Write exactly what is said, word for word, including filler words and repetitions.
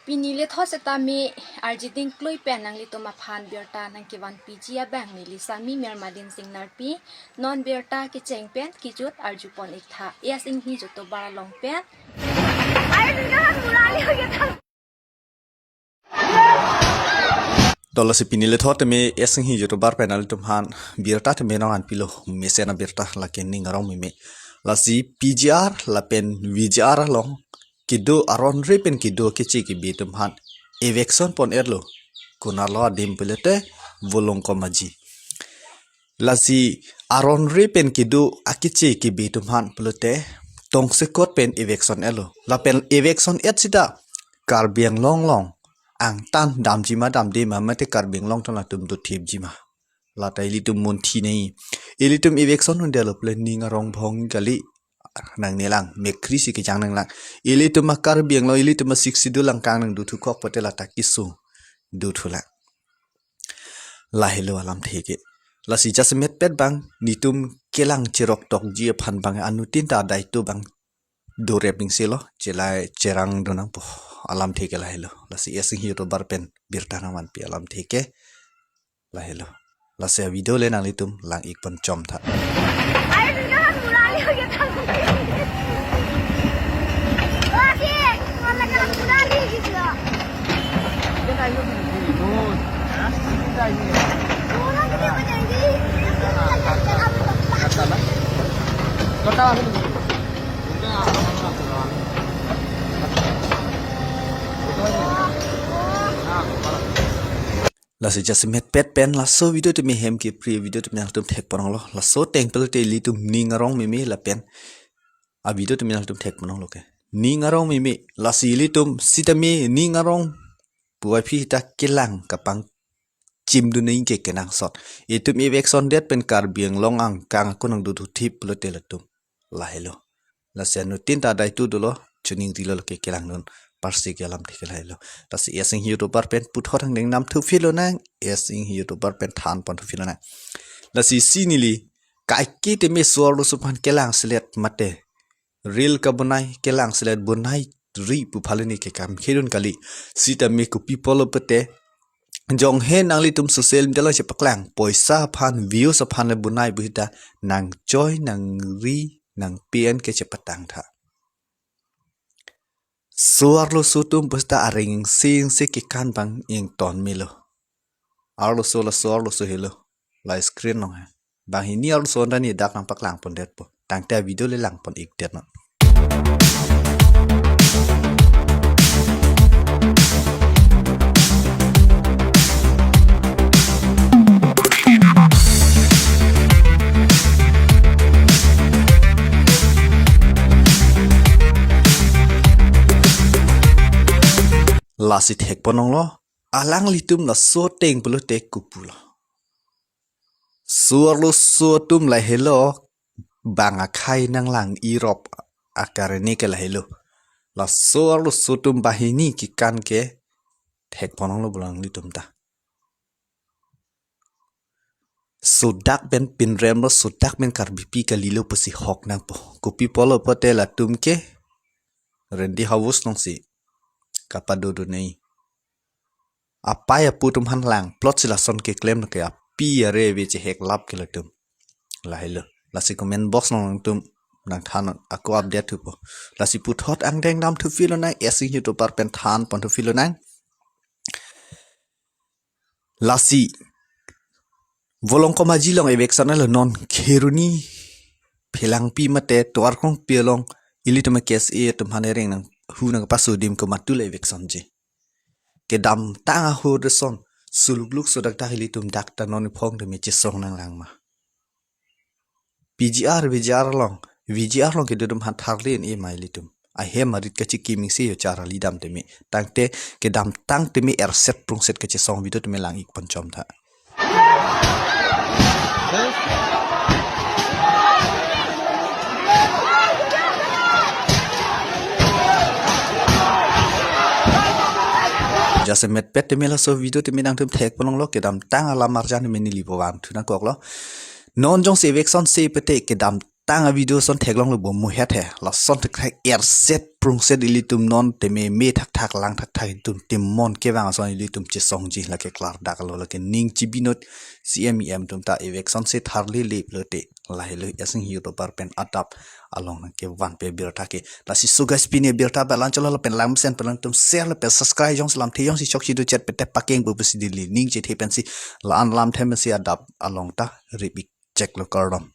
Pini lethot setame arjiding klui pen nanglitum aphan birta nangkevanpiji abang neli Sami Mirmadin Singnarpi, non birta kecheng pen kejut arjupon iktha. Yes, Inghi Jotobar along pen. Ayo, tinggal murali ho ya, thang. To lasi pini lethot tame S Inghi Jotobar pen nanglitum aphan birta tame nangvanpilo, mesen abirta lake ning arong meme. Lasi P G R lapen V G R along kedo aron re pen kedo akeche kebe atum aphan eviction pon-etlo. Konatlo adim pulote Volongkom Aji. Lasi aron re pen kedo akeche kebe atum aphan pulote Tongsekot pen eviction etlo. Lapen eviction et sita Karbi Anglong along angtan damji ma damde ma mate Karbi Anglong atum latum dothipji ma, lata ilitum munthi nai. Ilitum eviction un-edetlo pule ning arong bhong kali, nangnelang, mekkri si kejang nanglang. Ilitum a-Karbi Anglong, ilitum a-Sixth Schedule along kang nangdothu kok pute lata kesung dothulang. Lahelo alamthe ke. Lasi jasemet pet abang netum kelang cherok tokji aphan abang anuttin ta adai tu abang dorep ingselo, chelai cherang do nangpo. Alamthe ke lahelo. Lasi S Inghi Jotobar pen birta nangvanpi alamthe ke lahelo. Lasi avideo le nanglitum lang-ikpon chomtha. Ayo, tinggal murali ho ya, thang. Wah, sih, kalau nggak murali gitu. Lasi jasemet pet pen laso video tame hem kepri video tame nangtum thekponlonglo. Laso ateng pulote ilitum ning arong meme lapen avideo tame nangtum thekponlonglo ke. Ning arong meme, lasi ilitum sitame ning arong puvoiphit ta kelang kapangchimdun nangji ke kenangsot. Itum eviction det pen Karbi Anglong angkang ako nangdothuthip pulote latum. Lahelo. Lasi anuttin ta adai tu dolo, chuning rilo lake kelangdun. Parsi ke alamthe ke lahelo. Lasi S Inghi Jotobar pen puthot angdeng damthu filonang, S Inghi Jotobar pen thanponthu filonang. Lasi si neli kaike tame so-arloso aphan kelangselet mate reel kabonai kelangselet bonai ri pu phale ne ke kam khedun kali. Sitame kopi pulo pute jonghe nanglitum social media along chepaklang, poisa aphan, views aphan le bonai pu sita nangchoi, nangri, nangpen ke chepatangtha. So-arloso atum pu sita areng sing se kekan abang ington melo. Arloso laso-arloso helo. La screen along he. Banghini arloso anta ne dak nangpaklangpondetpo. Tangte avideo le langpon-ikdetnon. Lasi thekponlonglo, alanglitum laso ateng pulote kopulo. So-arloso atum lahelo, bang akhei nanglang irop akarni ke lahelo. Laso-arloso atum banghini kekan ke thekponlonglo bulang litum ta. Sodak pen pinremlo, sodak pen Karbipi kalilo pusi hok nangpo. Kopi pulo pute latum ke rent house alongsi kapadodun nai. Apai apo atum aphan langplot si lason keklem ke api are ave cheheklap ke latum. Lahelo. Lasi comment box along nangtum nangthan ako update thupo. Lasi puthot angdeng damthu filonang, S Inghi Jotobar pen thanponthu filonang. Lasi Volongkom Aji along eviction etlo, non Kheroni Phelangpi mate Toarkrongpi along ilitum a-K S A atum aphan ereng nanghu nangpaso adim komatlo eviction-ji. Kedamtang ahut ason sulukluk sodakdak ilitum dak ta non iphong tame chesong nanglang ma. P G R, V G R along, V G R along kedo atum aphan tharle-en-e ma ilitum. Ahem arit kachikim isi yo char alidam tame. Tangte kedamtang tame erset prungset kachesong video tame lang-ikpon chomtha. Jasemet pet tame laso video tame nangtum thekponlonglo, kedamtang alam arjan tame neli pavan thu nangkoklo. Non jongsi eviction se pute kedam ketang a-video ason theklonglo bo muhet he. Lason thekthe erset prungset ilitum non teme me thakthak lang thakthak itum tim mon kevang ason ilitum chesongji lake klardak lo lake ning chibinot C M E M atum ta eviction si tharlele pulote lahelo asing hi utobar pen adap along nangkevanpe birta ke. Lasi so guys pini birta balan cholo lapen langmesen pen langtum share lapen subscribe jongsi lamthe jongsi chokche do chet pete pakeng bu pusi dili ning chethe pensi la-an lamthe mesi adap along ta rip-ik cheklo kardom.